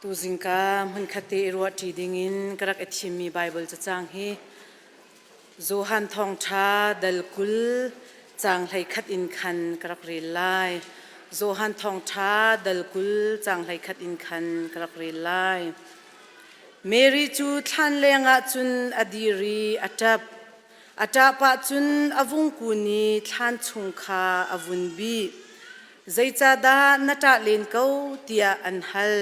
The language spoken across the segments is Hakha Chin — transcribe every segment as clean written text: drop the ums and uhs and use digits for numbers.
Tuzingka hmunkhat te i ruahṭi dingin ka rak i thimmi Baibal cacang hi Johan Thawngṭha dal 20 caang 11 in khan ka rak rel lai. Johan Thawngṭha dal 20 caang 11 in khan ka rak rel lai. Mary cu thlan lengah cun a dir i a ṭap. A ṭah pah cun a vung kun i thlan chung kha a vun bih. Zeicahdah na ṭah len ko tiah an hal.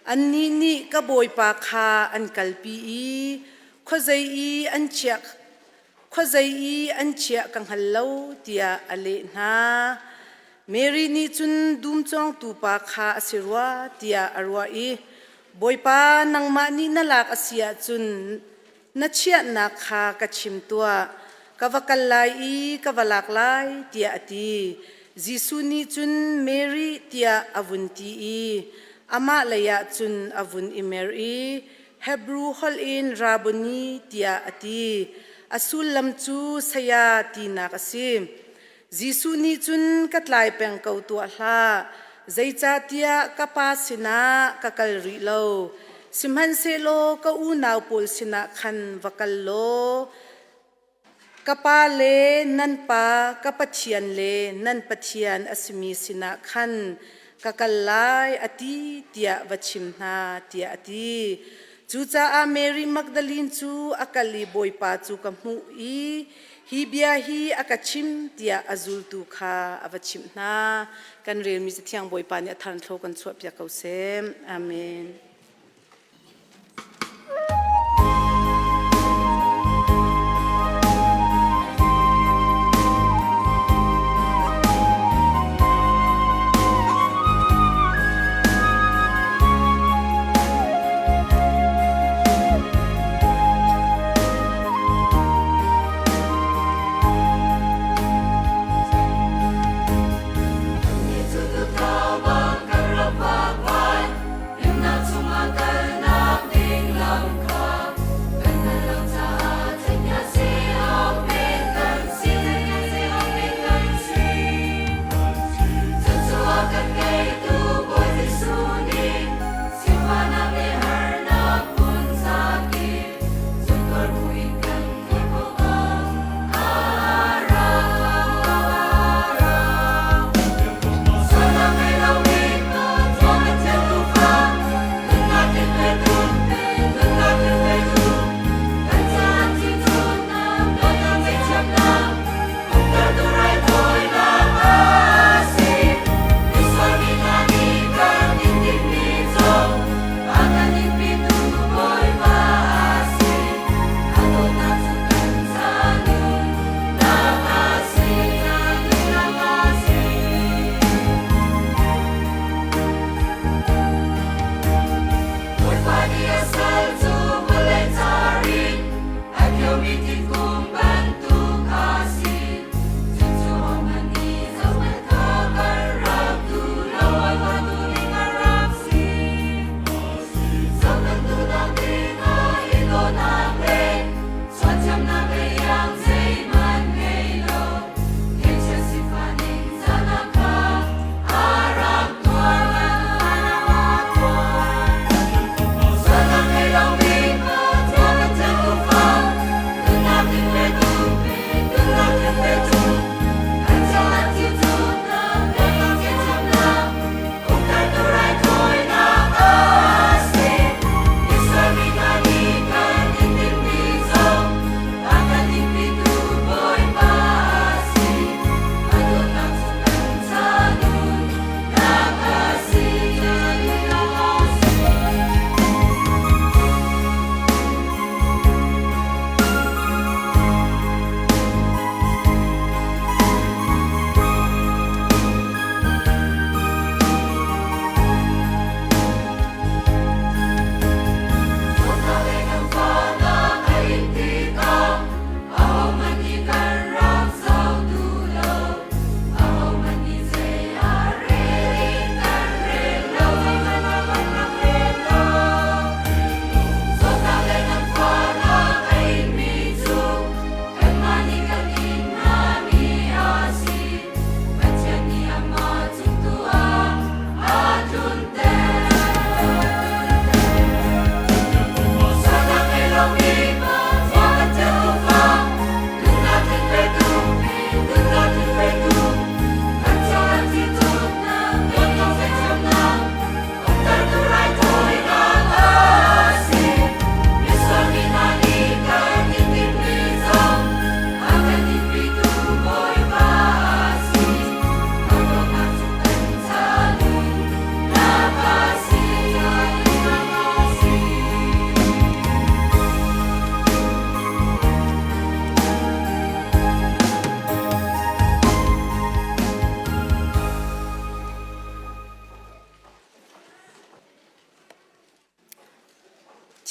Annih nih ka bawipa kha an kalpi i khuazei i an chiah khuazei i an chiah ka hngal lo tiah a leh hna. Mary nih cun dum cawngtu pa kha a si rua tiah a ruah i Bawipa nangmah nih na lak a si ahcun na chiahnak kha ka chim tuah ka va kal lai i ka va lak lai tiah a ti Jesuh nih cun Mary tiah a vun ti i amah leiah cun a vun i mer i Hebru holh in Rabboni tiah a ti a sullam cu saya tinak a si Jesuh nih cun ka tlai peng ko tuah hlah, zeicahtiah ka Pa sinah ka kal rih lo. Sihmanhsehlaw ka unau pawl sinah khan va kal law, ka Pa le nan Pa, ka Pathian le nan Pathian a simi sinah khan ka kal lai, a ti, tiah va chim hna, tiah a ti. Cucaah Mary Magdalene cu a kal i Bawipa cu ka hmuh i Hi bia hi a ka chim tiah a zultu kha a va chimh hna. Kan relmi Cathiang Bawipa nih a tharthlo kan chuahpiak ko seh. Amen.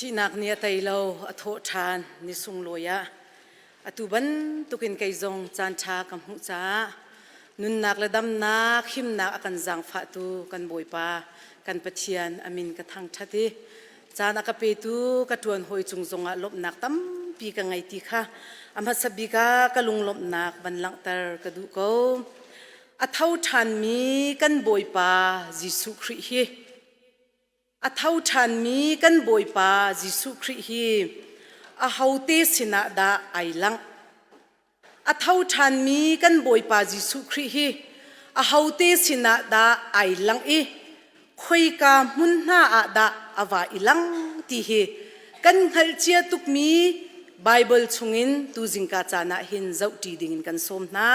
Thihnak nih a tei lo, a thawh ṭhan ni sunglawi ah atu bantukin kei zong caanṭha ka hmuh caah nunnak le damnak, himnak a kan zaangfahtu kan Bawipa, kan Pathian a min ka thangṭhat i caan a ka petu ka ṭuan hawi cung zongah lawmhnak tampi ka ngei ti kha a hmasa bik ah ka lunglawmhnak van langhter ka duh ko. A tho ṭhanmi kan Bawipa Jesuh Khrih hi A tho ṭhanmi kan Bawipa Jesuh Khrih hi ahote sinah dah ai langh? A tho ṭhanmi kan Bawipa Jesuh Khrih hi ahote sinah dah ai langh i khoika hmun hna ah dah a va i lang ti hi kan hngalh cia tukmi Baibal chungin tu zingka caan ah hin zohṭi dingin kan sawm hna.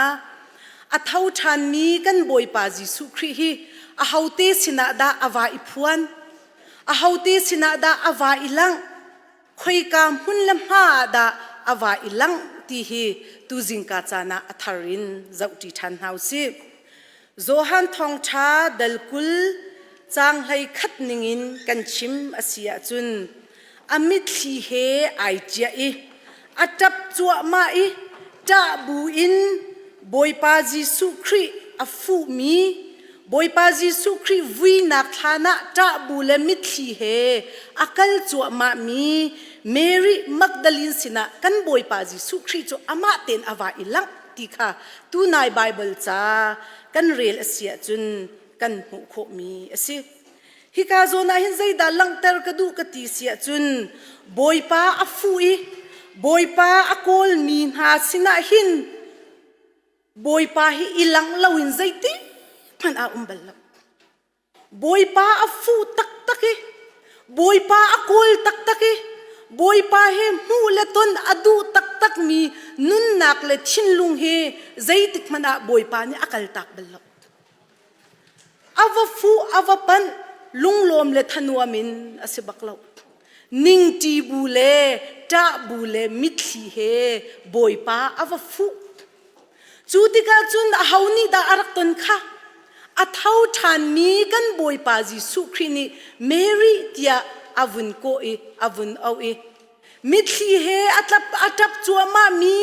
A tho ṭhanmi kan Bawipa Jesuh Khrih hi ahote sinah dah a va i phuan? Ahote sinah dah a va i langh? Khoika hmun le hma ah dah a va i langh ti hi tu zingka caan ah a thar in zohṭi ṭhan hna u sih. Johan Thawngṭha dal 20 caang 11 ningin kan chim a si ahcun a mitthli he ai ciah i a ṭap cuahmah i ṭah buin Bawipa Jesuh Khrih a fuhmi Bawipa Jesuh Khrih vuinak thlan ah ṭah bu le mitthli he a kal cuahmahmi Mary Magdalene sinah kan Bawipa Jesuh Khrih cu amah tein a va i langh ti kha tunai Baibal ca kan rel a si ahcun kan hmuh khawhmi a si. Hika zawn ah hin zeidah langhter ka duh ka ti si ahcun Bawipa a fuh i Bawipa a kawlmi hna sinah hin Bawipa hi i langh loin zeitik hmanh ah um bal lo. Bawipa a fuh taktak i Bawipa a kawl taktak i Bawipa he hmuh le ton a duh taktakmi nunnak le thinlung hi zeitik hmanh ah Bawipa nih a kaltak bal lo. A va fuh a va panh lunglawm le thanuam in a si bak lo. Ningṭi bu le ṭah bu le mitthli he Bawipa a va fuh. Cu tikah cun aho nih dah a rak ton kha? A tho ṭhanmi kan Bawipa Jesuh Khrih nih Mary tiah a vun kawh i a vun auh i Mitthli he a tlap a ṭap cuahmahmi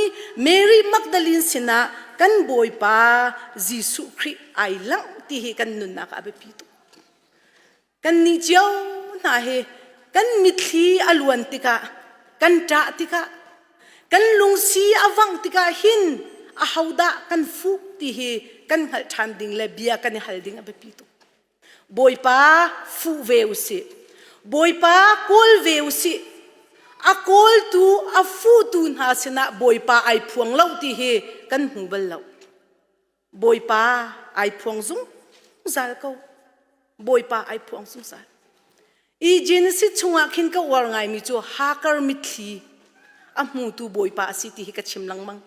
Mary Magdalene sinah kan Bawipa Jesuh Khrih ai langh ti hi kan nunnak ah a biapi tuk. Kannih cio hna hi kan mitthli a luan tikah, kan ṭah tikah, kan lungsi a vangh tikah hin ahodah kan fuh ti hi kan hngalh ṭhan ding le bia kan i hal ding a biapi tuk. Bawipa fuh ve u sih. Bawipa kawl ve u sih. A kawltu, a fuhtu hna sinah Bawipa ai phuang lo ti hi kan hmu bal lo. Bawipa ai phuang zungzal ko. Bawipa ai phuang zungzal. I Genesis chungah khin ka uar ngaimi cu Hagar mitthli a hmutu Bawipa a si ti hi ka chim lengmang.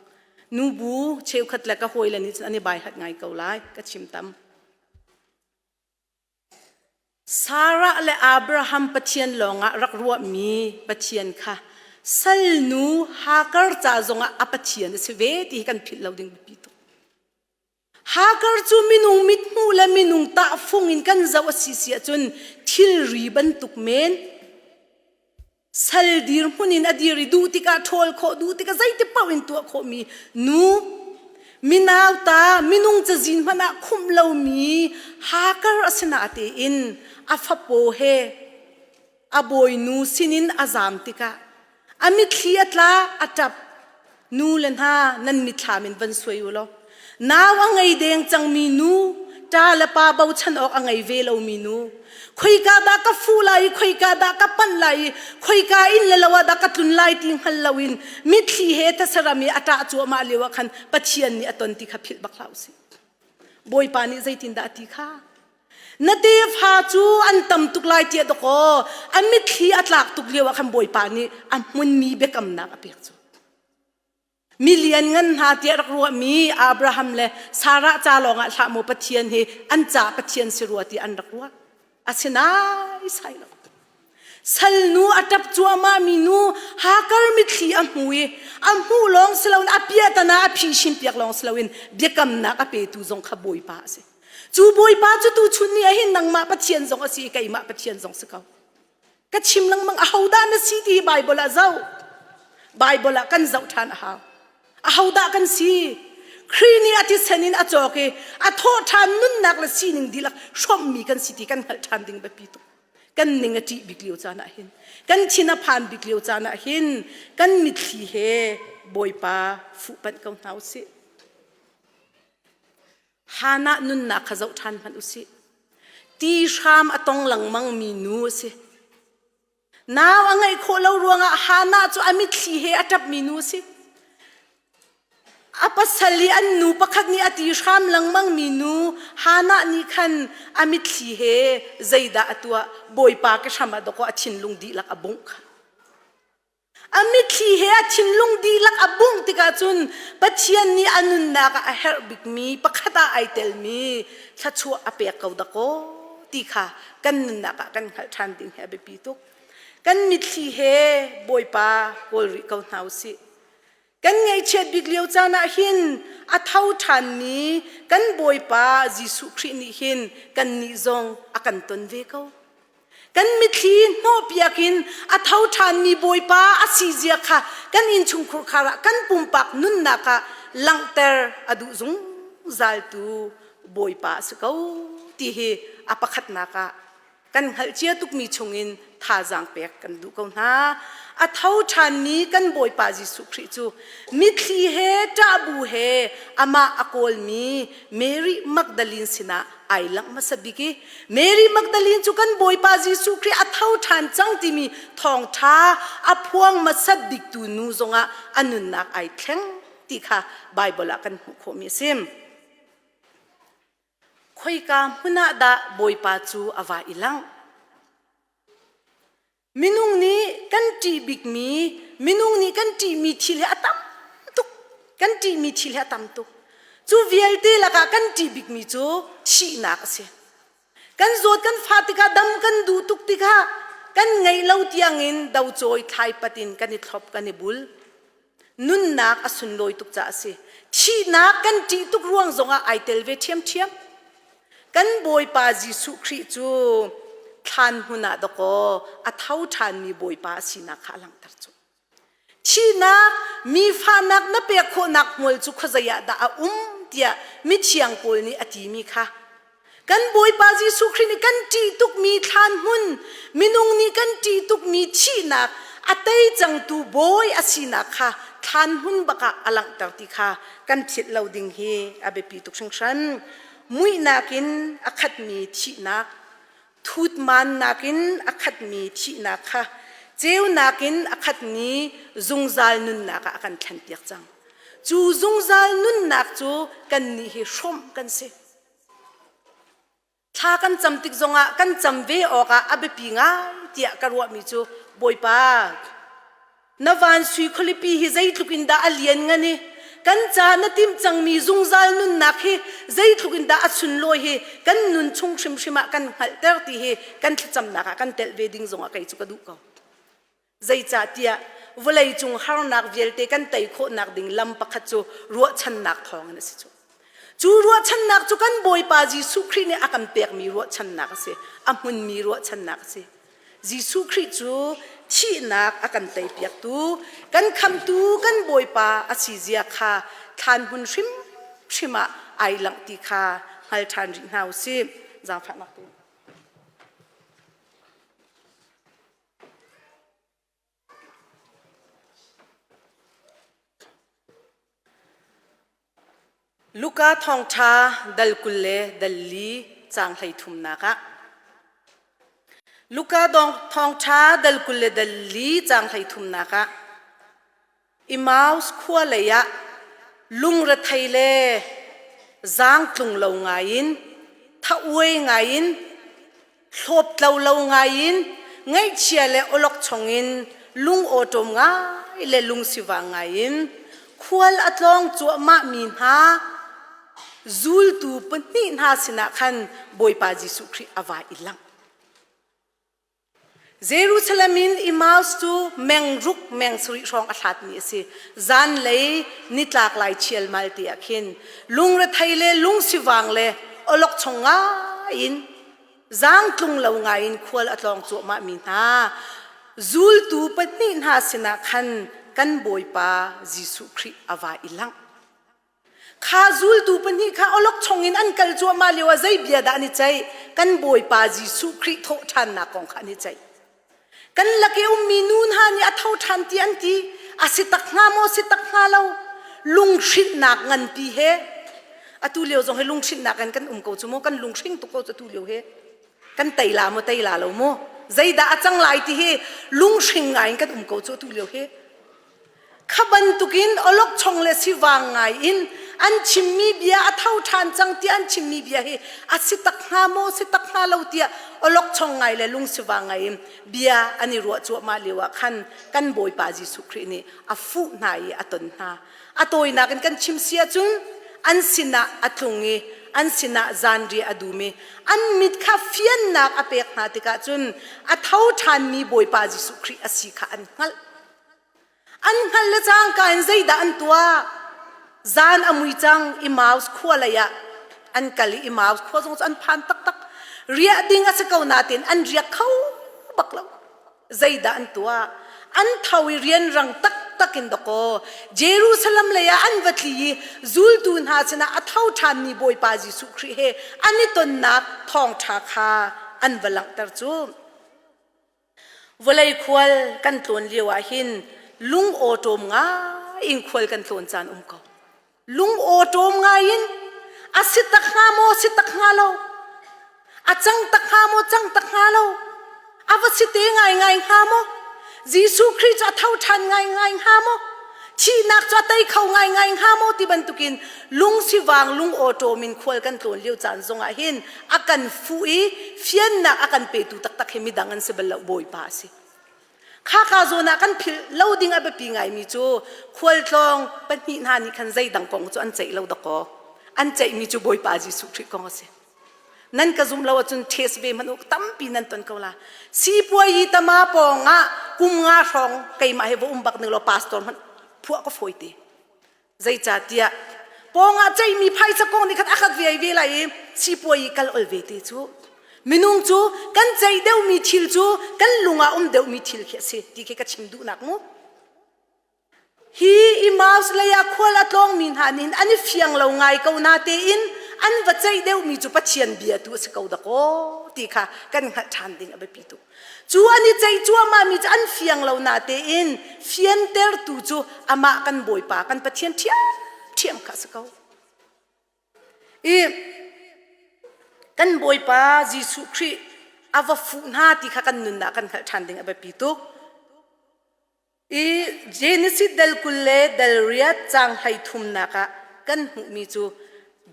Nubu cheukhat le ka hawile nih cun an i baihat ngai ko lai ka chim tam. Sarah le Abraham Pathian lawngah rak ruahmi Pathian kha salnu Hagar ca zongah a Pathian a si ve ti hi kan philh lo ding biapi tuk. Hagar cu minung mithmuh le minung tahfung in kan zoh a si si ahcun thilri bantuk men sal dirhmun in a dir i duh tikah ṭhawl khawh duh tikah zeiti paoh in tuah khawhmi nu minauta minung cazin hmanh ah khumh lomi Hagar a si natein a fapaw he a bawinu sinin a zam tikah a mitthli a tla a ṭap Nu le hna nan mitthlam in van suai u law nau a ngei deng cangmi nu ṭa le pa bochan awk a ngei ve lomi nu khoika dah ka fuh lai i khoika dah ka panh lai i khoika inn le lo ah dah ka tlun lai ti hngal loin mitthli he thasaram i a ṭah cuahmah lio ah khan Pathian nih a ton ti kha philh bak hlah usih. Bawipa nih zeitindah a ti kha? Na tefa cu an tam tuk lai tiah dawkaw a mitthli a tlak tuk lio ah khan Bawipa nih a hmunmi biakamnak a pek cu. Mi lianngan hna tiah rak ruahmi Abraham le Sarah ca lawngah hlah maw Pathian hi an ca Pathian si rua ti an rak ruah. Asinain sai lo. Salnu a ṭap cuahmahmi nu Hagar mitthli a hmu i a hmuh lawng si loin a piahtana a phisin piak lawng si loin biakamnak a petu zong kha Bawipa a si. Cu Bawipa cu tuchun ni ah hin nangmah Pathian zong a si i keimah Pathian zong si ko. Ka chim lengmang ahodah na si ti hi Bible ah zoh. Bible ah kan zoh ṭhan a hau. Ahodah kan si? Khrih nih a thisen in a cawk i a thawh ṭhan nunnak le sining dihlak hrawmhmi kan si ti kan hngalh ṭhan ding biapi tuk. Kan ning a ṭih bik lio caan ah hin, kan thin a phan bik lio caan ah hin, kan mitthli he Bawipa fuhpanh ko hna u sih. Hannah nunnak kha zoh ṭhan hmanh u sih. Ti hram a tong lengmangmi nu a si. Nau a ngeih khawh lo ruangah Hannah cu a mitthli he a ṭapmi nu a si. A pasal i an nu pakhat nih a ti hram lengmangmi nu Hannah nih khan a mitthli he zeidah a tuah? Bawipa ke hram ah dawkaw a thinlung dihlak a bungh kha. A mitthli he a thinlung dihlak a bungh tikah cun Pathian nih a nunnak ah a herh bikmi pakhat ah ai telmi thluachuah a pek ko dakaw ti kha kan nunnak ah kan hngalh ṭhan ding hi a biapi tuk. Kan mitthli he Bawipa kawl rih ko hna u sih. Kan ngaihchiat bik lio caan ah hin a tho ṭhanmi kan Bawipa Jesuh Khrih nih hin kannih zong a kan ton ve ko. Kan mitthli hnawhpiak in a tho ṭhanmi Bawipa a si zia kha kan innchungkhur khar ah kan pumpak nunnak ah langhter a duh zungzaltu Bawipa a si ko ti hi a pakhatnak ah kan hngalh cia tukmi chungin thazaang pek kan duh ko hna. A tho ṭhanmi kan Bawipa Jesuh Khrih cu mitthli he ṭahbu he amah a kawlmi Mary Magdalene sinah ai langh hmasa bik i Mary Magdalene cu kan Bawipa Jesuh Khrih a tho ṭhan cang timi thawngṭha a phuang hmasat biktu nu zongah a nunnak ai thleng ti kha Baibal ah kan hmuh khawhmi a si. Khoika hmun ah dah Bawipa cu a va i langh? Minung nih kan ṭih bikmi, minung nih kan ṭihmi thil hi a tam tuk. Kan ṭihmi thil hi a tam tuk. Cu vialte lakah kan ṭih bikmi cu thihnak a si. Kan zawt kan fah tikah dam kan duh tuk tikah kan ngeih lo tiangin docawi thlaipat in kan i thlop kan i bul. Nunnak a sunlawi tuk caah a si. Thihnak kan ṭih tuk ruang zongah ai tel ve ṭhiamṭhiam. Kan Bawipa Jesuh Khrih cu thlan hmun ah dawkaw a tho ṭhanmi Bawipa a sinak kha a langhter cu. Thihnak, mi fahnak na pek khawhnak hmual cu khuazei ah dah a um tiah mithiang pawl nih a timi kha Kan Bawipa Jesuh Khrih nih kan ṭih tukmi thlan hmun, minung nih kan ṭih tukmi thihnak a tei cangtu bawi a sinak kha thlan hmun bakah a langhter ti kha kan philh lo ding hi a biapi tuk hringhran. Muihnak in a khatmi thihnak, thutmannak in a khatmi thihnak kha ceunak in a khatmi zungzal nunnak ah a kan thlenpiak cang. Cu zungzal nunnak cu kannih hi hrawmh kan si. Thla kan cam tik zongah kan cam ve awkah a biapi ngai tiah ka ruahmi cu Bawipa na van sui khualipi hi zeitluk in dah a lian ngan i kan ca na timh cangmi zungzal nunnak hi zeitluk in dah a sunlawi hi kan nun chung hrimhrim ah kan hngalhter ti hi kan thlacamnak ah kan telh ve ding zongah kei cu ka duh ko. Zeicahtiah vawleicung harnak vialte kan tei khawhnak ding lam pakhat cu ruahchannak thawngin a si cu. Cu ruahchannak cu kan Bawipa Jesuh Khrih nih a kan pekmi ruahchannak a si, a hmunmi ruahchannak a si. Jesuh Khrih cu thihnak a kan teipiaktu, kan khamtu kan Bawipa a si zia kha thlan hmun hrimhrim ah ai langh ti kha hngal ṭhan rih hna u sih. Zaangfahnak tein. Luka thawngṭha dal 20 le dal li caang 33 ah Luka thawngṭha dal 20 le dal li caang 33 ah Emmaus khua lei ah lungrethei le zaangtlung lo ngaiin tha-uai ngaiin hlawptlo lo ngaiin ngaihchia le awlokchong in lungawṭawm ngai le lungsivang ngaiin khual a tlawng cuahmahmi hna zultu pahnih hna sinah khan Bawipa Jesuh Khrih a va i langh. Jerusalem in Emmaus cu meng ruk meng sarih hrawng a hlatmi a si. Zanlei nitlak lai chialmal te ah khin lungrethei le lungsivang le awlokchong ngai in. Zaangtlung lo ngaiin khual a tlawng cuahmahmi hna zultu pahnih hna sinah khan kan Bawipa Jesuh Khrih a va i langh. Kha zultu pahnih kha awlokchong in an kal cuahmah lio ah zei bia dah an i ceih? Kan Bawipa Jesuh Khrih thawhṭhannak kong kha an i ceih. Kan lak i ummi nu hna nih a tho ṭhan ti an ti. A si tak hnga maw, si tak hnga lo? Lunghrinhnak nganpi he atu lio zong hi lunghrinhnak in kan um ko cu mu kan lunghring tuk ko cu atu lio hi kan tei la maw tei la lo mu zeidah a cang lai ti hi lunghring ngai in kan um ko cu atu lio hi Kha bantukin awlokchong le sivang ngai in an chimmi bia a tho ṭhan cang tiah an chimmi bia hi a si tak hnga maw si tak hnga lo tiah awlokchong ngai le lungsivang ngai in bia an i ruah cuahmah lio ah khan kan Bawipa Jesuh Khrih nih a fuh hna i a ton hna. A tawinak in kan chim si ahcun an sinah a tlung i an sinah zanriah a dum i an mit kha fiannak a pek hna tikah cun a tho ṭhanmi Bawipa Jesuh Khrih a si kha an hngalh. An hngalh le cangka in zeidah an tuah? Zan a mui cang Emmaus khua lei ah an kal i Emmaus khua zong cu an phan taktak. Riah ding a si ko nain an riak kho bak lo. Zeidah an tuah? An tho i rianrang taktak in dakaw Jerusalem lei ah an va tli i zultu hna sinah a tho ṭhanmi Bawipa Jesuh Khrih he an i tonnak thawngṭha kha an va langhter cu. Vawlei khual kan tlawn lio ah hin lung awṭawm ngai in khual kan tlawn caan um ko. Lung awṭawm ngai in a si tak hnga maw si tak hnga lo, a cang tak hnga maw cang tak hnga lo, a va si te ngaingai hnga maw, Jesuh Khrih cu a tho ṭhan ngaingai hnga maw, Thihnak cu a tei kho ngaingai hnga maw ti bantukin lungsivang lungawṭawm in khual kan tlawn lio caan zongah hin a kan fuh i fiannak a kan petu taktak hi midang an si bal lo Bawipa a si. Khaka zawn ah kan philh lo ding a biapi ngaimi cu khualtlawng pahnih hna nih khan zeidang kong cu an ceih lo dakaw. An ceihmi cu Bawipa Jesuh Khrih kong a si. Nan ka zum lo ahcun test ve hmanh u tampi nan ton ko la. Sipuai tama pawng ah kum nga hrawng keimah he va um bak ning law pastor hmanh phuah ka fawi te. Zeicahtiah pawng ah ceihmi phaisa kong nih khan a khat ve ve lai i sipuai kal ol ve te cu minung cu kan ceih deuhmi thil cu kan lung ah um deuhmi thil khi a si ti khi ka chim duhnak mu. Hi Emmaus lei ah khual a tlawngmi hna nih an i fiang lo ngai ko natein an va ceih deuhmi cu Pathian bia tu a si ko dakaw ti kha kan hngalh ṭhan ding a biapi tuk. Cu an i ceih cuahmahmi cu an fiang lo natein fiantertu cu amah kan Bawipa kan Pathian ṭhiamṭhiam kha a si ko. I kan Bawipa Jesuh Khrih a va fuh hna ti kha kan nunnak kan hngalh ṭhan ding a biapi tuk. I Genesis dal 20 le dal riat caang hlei thumnak ah kan hmuhmi cu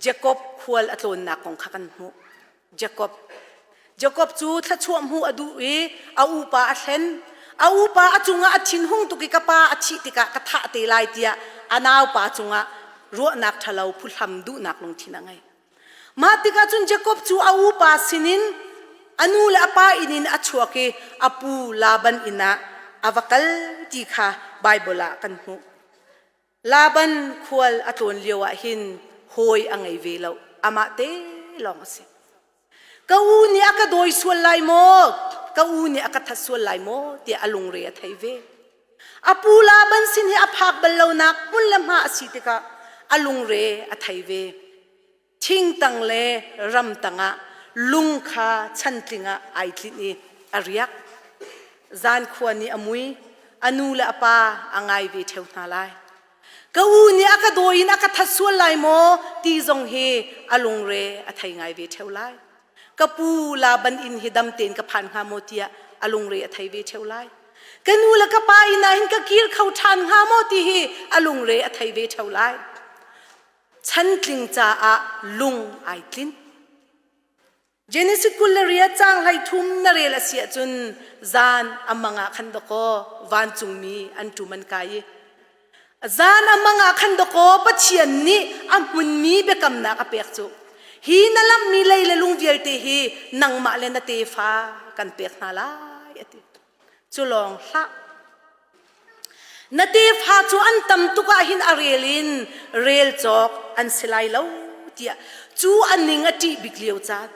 Jakob khual a tlawnnak kong kha kan hmuh. Jakob. Jakob cu thluachuah hmuh a duh i a upa a thlen. A upa a cungah a thinhung tuk i ka pa a thih tikah ka thah te lai tiah a naupa cungah ruahnak ṭhalo phuhlam duhnak lungthin a ngei. Mah tikah cun Jakob cu a upa sinin a nu le a pa inn in a chuak i a pu Laban inn ah a va kal ti kha Baibal ah kan hmuh. Laban khual a tlawn lio ah hin hawi a ngei ve lo, amah te lawng a si. Ka u nih a ka dawi sual lai maw? Ka u nih a ka that sual lai maw? tiah a lungre a thei ve. A pu Laban sin hi a phak bal lonak hmun le hma a si tikah a lungre a thei ve. Thingtang le ramtang ah lung kha chantling ah ai tlinh i a riak. Zan khua nih a mui, a nu le a pa a ngai ve ṭheo hna lai. Ka u nih a ka dawi in a ka that sual lai maw ti zong hi a lungre a thei ngai ve ṭheo lai. Ka pu Laban inn hi dam tein ka phan hnga maw tiah a lungre a thei ve ṭheo lai. Ka nu le ka pa inn ah hin ka kir kho ṭhan hnga maw ti hi a lungre a thei ve ṭheo lai. Chantling caah lung ai tlin. Genesis 28 caang 13 na rel a si ahcun zan a mang ah khan dakaw vancungmi an ṭum an kai i zan a mang ah khan dakaw Pathian nih a hmunmi biakamnak a pek cu hi na lamhmi lei le lung vialte hi nangmah le na tefa kan pek hna lai a ti. Cu lawng hlah. Na tefa cu an tam tuk ah hin a rel in rel cawk an si lai lo tiah cu a ning a ṭih bik lio caan.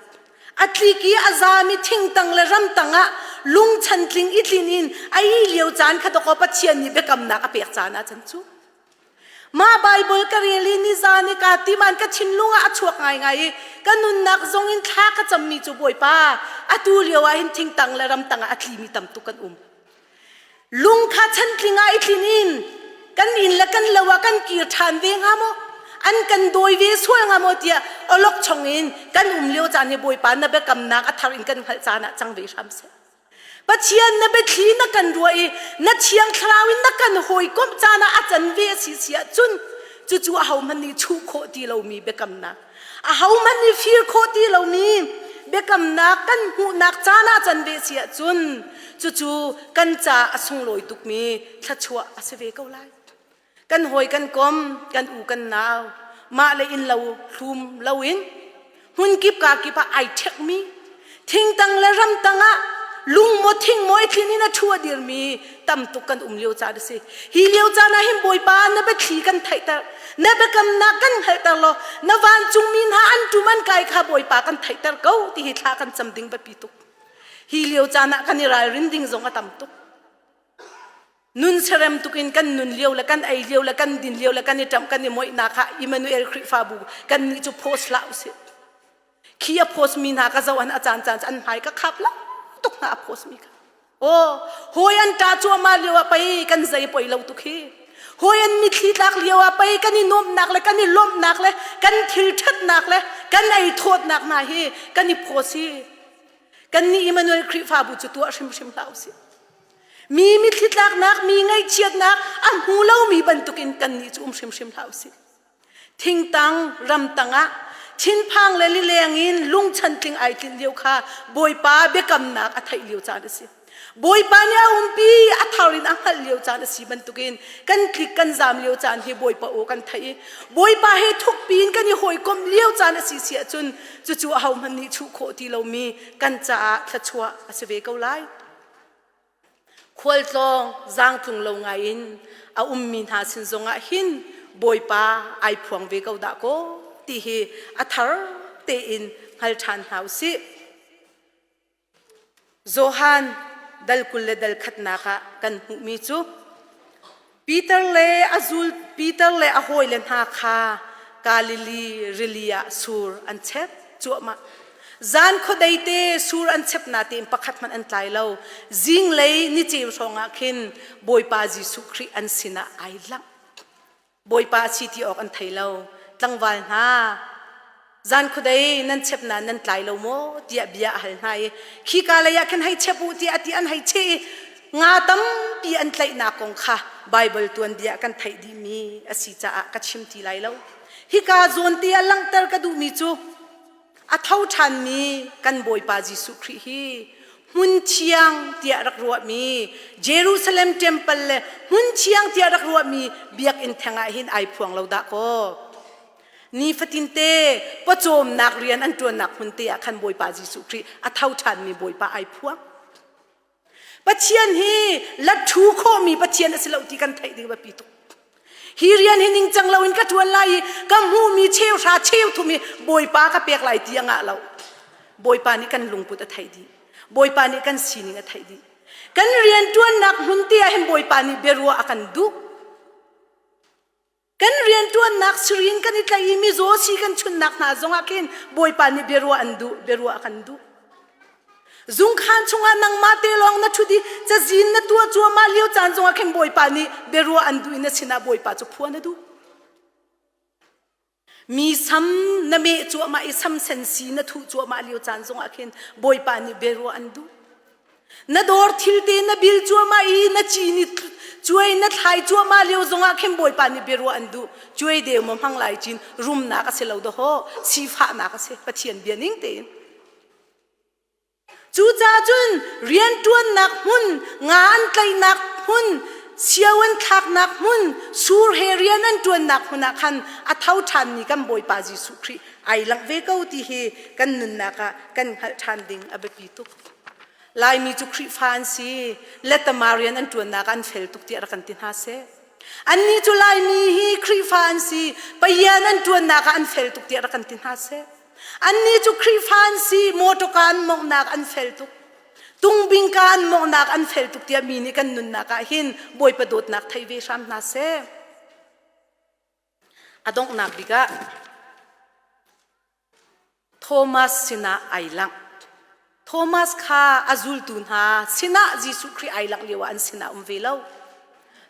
A tlik i a zami thingtang le ramtang ah lungchantling i tlin in a ih lio caan kha dawkaw Pathian nih biakamnak a pek caan ah cun cu. Mah Baibal ka rel i nizan i kaa tim an ka thinlung ah a chuak ngaingai i ka nunnak zong in thla ka cammi cu Bawipa atu lio ah hin thingtang le ramtang ah a tlimi tam tuk kan um. Lung kha chantling ah i tlin in kan inn le kan lo ah kan kir ṭhan ve hnga maw? An kan dawi ve sual hnga maw tiah awlokchong in kan um lio caan hi Bawipa na biakamnak a thar in kan hngalh caan ah cang ve hram seh. Pathian na biathli na kan ruah i na thiang thlarau in na kan hawikomh caan ah a can ve a si si ahcun cucu ahohmanh nih chuh khawh ti lomi biakamnak ahohmanh nih fir khawh ti lomi biakamnak kan hmuhnak caan ah can ve si ahcun cucu kan ca a sunglawi tukmi thluachuah a si ve ko lai. Kan hawi kan kom, kan u kan nau, mah le inn lo hlum loin hmunkip ka kip ah ai ṭhekmi thingtang le ramtang ah lung maw thing maw i thlin in a ṭhu a dirmi tam tuk kan um lio caan a si. Hi lio caan ah hin Bawipa na biathli kan theihter, na biakamnak kan hngalhter law na vancungmi hna an ṭum an kai kha Bawipa kan theihter ko ti hi thla kan cam ding biapi tuk. Hi lio caan ah kan i ralrin ding zong a tam tuk. Nun serem tukin kan nun lio le kan ei lio le kan din lio le kan i ṭamh kan i moihnak kha Emmanuel Khrihfabu kan nih cu post hlah usih. Khi a post mi hna ka zoh an a caan caan an hmai ka khap lo tuk hna a post mi kha. Oh, hawi an ṭa cuahmah lio ah pei kan zei poi lo tuk hi. Hawi an mitthli tlak lio ah pei kan i nuamhnak le kan i lawmhnak le kan thil ṭhatnak le kan ei thawtnak hna hi kan i post hi. Kannih Emmanuel Khrihfabu cu tuah hrimhrim hlah usih. Mi mitthli tlaknak, mi ngaihchiatnak a hmu lomi bantukin kannih cu um hrimhrim hlah usih. Thingtang ramtang ah thinphang le lileng in lungchantling ai tlinh lio kha Bawipa biakamnak a theih lio caan a si. Bawipa nih a umpi a thar in a hngalh lio caan a si bantukin kan tlik kan zaam lio caan hi Bawipa aw kan theih i Bawipa he thukpi in kan i hawikomh lio caan a si si ahcun cucu ahohmanh nih chuh khawh ti lomi kan caah thluachuah a si ve ko lai. Khualtlawng zaangtlung lo ngai in a ummi hna sin zongah hin Bawipa ai phuang ve ko dah kaw ti hi a thar tein hngal ṭhan hna u sih. Johan dal 20 le dal khatnak ah kan hmuhmi cu Peter le a zul Peter le a hawile hna kha Galilee rili ah sur an chep cuahmah. Zan khuadei te sur an chep na tein pakhat hmanh an tlai lo. Zinglei niceu hrawng ah khin Bawipa Jesuh Khrih an sinah ai langh. Bawipa a si ti awk an thei lo. Tlangval hna, zan khuadei nan chep na nan tlai lo maw tiah bia a hal hna i khika lei ah khin hei chep u tiah a ti an hei cheh i nga tampi an tlaihnak kong kha Baibal tuanbia kan theih dihmi a si caah ka chim ti lai lo. Hika zawn te ah langhter ka duhmi cu a tho ṭhanmi kan Bawipa Jesuh Khrih hi hmun thiang tiah rak ruahmi Jerusalem temple le hmun thiang tiah rak ruahmi biakinn theng ah hin ai phuang lo dah kaw. Nifatinte pawcawmnak rian an ṭuannak hmun te ah khan Bawipa Jesuh Khrih a tho ṭhanmi Bawipa ai phuang. Pathian hi latṭhu khawhmi Pathian a si lo ti kan theih ding biapi tuk. Hi rian hi ningcang loin ka ṭuan lai i ka hmuhmi cheuhra cheuthum hi Bawipa ka pek lai ti a ngah lo. Bawipa nih kan lungput a theih dih. Bawipa nih kan sining a theih dih. Kan rian ṭuannak hmun te ah hin Bawipa nih biaruah a kan duh. Kan rianṭuannak sirin kan i tlaih i mizaw si kan chunnak hna zongah khin Bawipa nih biaruah an duh, biaruah a kan duh. Zungkhan chungah nangmah te lawng na ṭhut i cazin na tuah cuahmah lio caan zongah khin Bawipa nih biaruah an duh i na sinah Bawipa cu phuan a duh. Mi sam na meh cuahmah i sam sen si na thuh cuahmah lio caan zongah khin Bawipa nih biaruah an duh. Na dawr thil te na bil cuahmah i na ci ni cuai na thlai cuahmah lio zongah khin Bawipa nih biaruah an duh. Cuai deu maw hmang lai cin rumnak a si lo dahawh sifahnak a si Pathian bia ning tein. Cucaah cun rianṭuannak hmun, nga an tlaihnak hmun, sio an thlaknak hmun, sur he rian an ṭuannak hmun ah khan a tho ṭhanmi kan Bawipa Jesuh Khrih ai langh ve ko ti hi kan nunnak ah kan hngalh ṭhan ding a biapi tuk. Laimi cu Khrihfa an si, letama rian an ṭuannak ah an fel tuk tiah rak kan ti hna seh. Annih cu Laimi hi Khrihfa an si, Pathian an ṭuannak ah an fel tuk tiah rak kan ti hna seh. Annih cu Khrihfa an si, mawṭawka an mawnghnak an fel tuk. Tungbingka an mawnghnak an fel tuk tiah mi nih kan nunnak ah hin Bawipa dawtnak thei ve hram hna seh. A donghnak bik ah Thomas sinah ai langh. Thomas kha a zultu hna sinah Jesuh Khrih ai langh lioah an sinah um ve lo.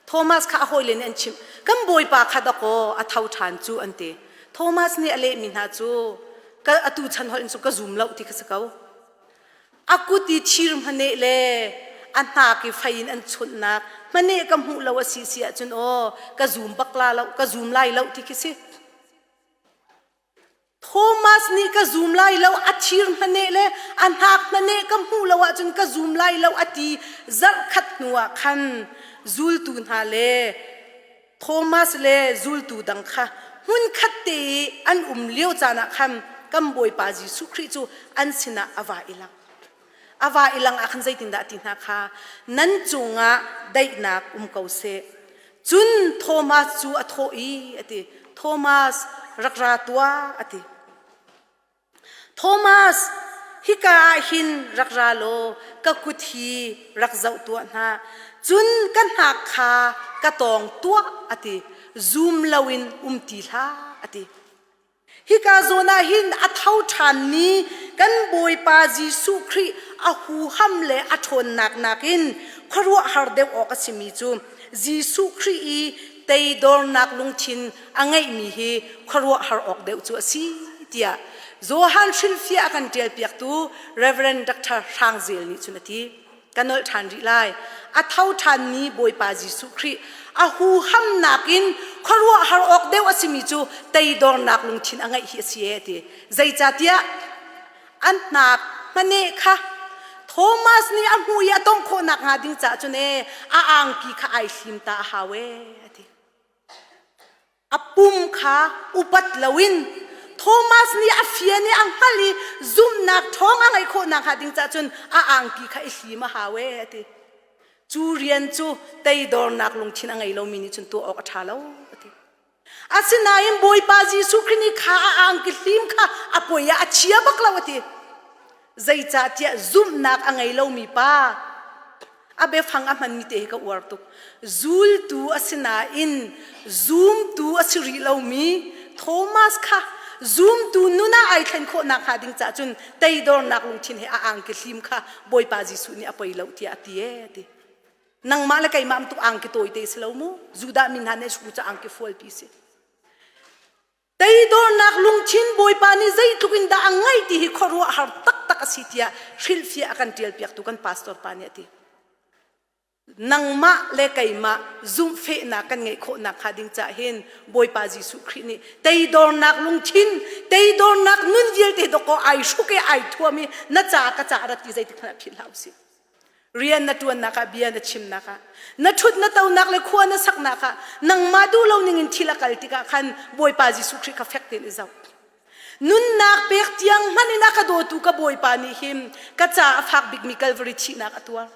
Thomas kha a hawile nih an chimh, kan Bawipa kha dakaw a tho ṭhan cu an ti. Thomas nih a lehmi hna cu ka atu chan holh in cu ka zum lo ti kha si ko. A kut i thir hmaneh le a hnak i fei in an chunhnak hmaneh ka hmuh lo a si si ahcun aw ka zum bak la lo ka zum lai lo ti khi si. Thomas nih ka zum lai lo a thir hmaneh le a hnak hmaneh ka hmuh lo ahcun ka zum lai lo a ti zarh khat hnu ah khan zultu hna le Thomas le zultu dang kha hmunkhat te i an um lio caan ah khan kan Bawipa Jesuh Khrih cu an sinah a va i lang. A va i lang ah khan zeitindah a ti hna kha nan cungah daihnak um ko seh. Cun Thomas cu a thawh i a ti Thomas rak ra tuah a ti. Thomas hika ah hin rak ra law ka kut hi rak zoh tuah hna. Cun ka hnak kha ka tawng tuah a ti. Zum loin um ti hlah a ti. Hika zawn ah hin a tho ṭhanmi kan Bawipa Jesuh Khrih a huham le a ṭhawnnak nakin khuaruahhar deuh awk a simi cu Jesuh Khrih i teidornak lungthin a ngeihmi hi khuaruahhar awk deuh cu a si tiah Johan hrilhfiah a kan ṭialpiaktu Reverend Dr. Hrang Zel nih cun a ti. Ka nolh ṭhan rih lai. A tho ṭhanmi Bawipa Jesuh Khrih a huhamnak in khuaruahhar awk deuh a simi cu teidornak lungthin a ngeih hi a si e a ti. Zeicahtiah an hnak hmaneh kha Thomas nih a hmuh i a tongh khawh nakhnga ding caah cun e a angki kha ai hlim ta a hau e a ti. A pum kha upat loin Thomas nih a fian i a hngalh i zumhnak ṭhawng a ngeih khawh nakhnga ding caah cun a angki kha i hlim a hau e a ti. Cu rian cu teidornak lungthin a ngei lomi nih cun tuah awk a ṭha lo a ti. Asinain Bawipa Jesuh Khrih nih kha a angki hlim kha a poi ah a chia bak lo a ti. Zeicahtiah zumhnak a ngei lomi pa a biafang a hmanmi te hi ka uar tuk. Zultu a si nain zumtu a si rih lomi Thomas kha zumtu nun ah ai thlen khawh nakhnga ding caah cun teidornak lungthin he a angki hlim kha Bawipa Jesuh nih a poi lo tiah a ti ee a ti. Nangmah le keimah tuk angki tawi te si lo mu. Judah mi hna nih cu angki fualpi si. Teidornak lungthin Bawipa nih zeitluk in dah a ngeih ti hi khuaruahhar taktak a si tiah hrilhfiah a kan ṭialpiaktu kan pastor pa nih a ti. Nangmah le keimah zumhfehnak kan ngeih khawh nakhnga ding cah hin Bawipa Jesuh Khrih nih teidornak lungthin, teidornak nun vialte dawkaw ai hruk i ai thuam i na ca ka ca rat ti zeitik hmanh ah philh hlah usih. Rian na ṭuannak ah bia na chimnak ah na ṭhut na tonak le khua na saknak ah nangmah duh lo ningin thil a kal tikah khan Bawipa Jesuh Khrih kha fek tein i zoh. Nunnak pek tiang hmanh in a ka dawtu ka Bawipa nih hin ka ca a fak bikmi Calvary thihnak a tuar.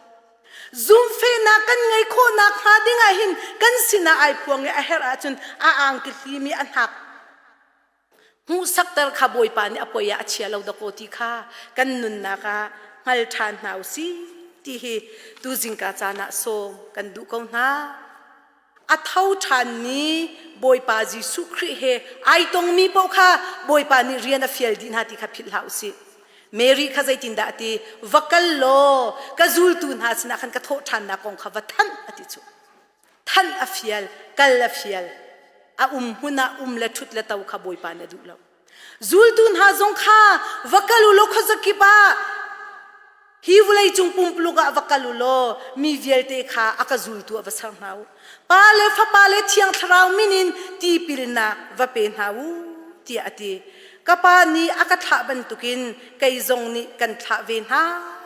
Zumhfehnak kan ngei khawhnak hnga ding ah hin kan sinah ai phuang i a herh ahcun a angki hlimi a hnak Hmuhsakter kha Bawipa nih a poi ah a chia lo dakaw ti kha kan nunnak ah hngal ṭhan hna u sih ti hi tu zingka caan ah sawm kan duh ko hna. A tho ṭhanmi Bawipa Jesuh Khrih he ai tongmi paoh kha Bawipa nih rian a fial dih hna ti kha philh hlah u sih. Mary kha zeitindah a ti? Va kal law ka zultu hna sinah khan ka thawh ṭhannak kong kha va thanh a ti cu. Thanh a fial, kal a fial. A um hmun ah um le ṭhut le to kha Bawipa nih a duh lo. Zultu hna zong kha va kal u law khuazakip ah hi vawlei cung pumpuluk ah va kal u law mi vialte kha a ka zultu ah va ser hna u. Pa le Fapa le Thiang Thlarau min in tipilnak va pe hna u tiah a ti. Ka Pa nih a ka thlah bantukin kei zong nih kan thlah ve hna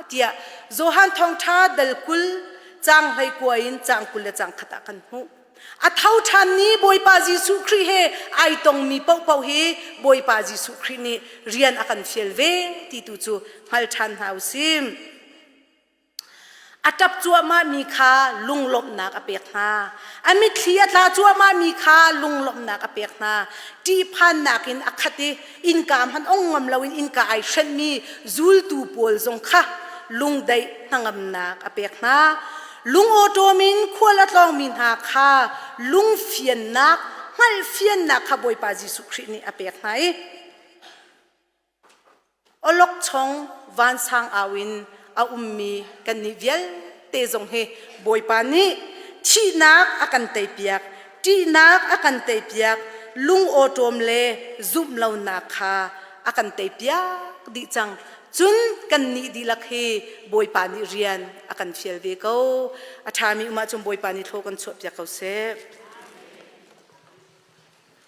tiah Johan Thawngṭha dal 20 caang 19 in caang 21 ah kan hmuh. A tho ṭhan ni Bawipa Jesuh Khrih he ai tongmi paohpaoh hi Bawipa Jesuh Khrih nih rian a kan fial ve ti tu cu hngal ṭhan hna u sih. A ṭap cuahmahmi kha lunglawmhnak a pek hna. A mitthli a tla cuahmahmi kha lunglawmhnak a pek hna. Ṭihphannak in a khat i innka hmanh ong ngam loin innka ai hrenhmi zultu pawl zong kha lungdaih hnangamnak a pek hna. Lungawṭawm in khual a tlawngmi hna kha lungfiannak, hngalhfiannak kha Bawipa Jesuh Khrih nih a pek hna i Awlokchong vansang au in a ummi kannih vialte zong hi Bawipa nih thihnak a kan teipiak, ṭihnak a kan teipiak, lungawṭawm le zumh lonak kha a kan teipiak dih cang. Cun kannih dihlak hi Bawipa nih rian a kan fial ve ko. A ṭhami um ahcun Bawipa nih thlaw kan chuahpiak ko seh.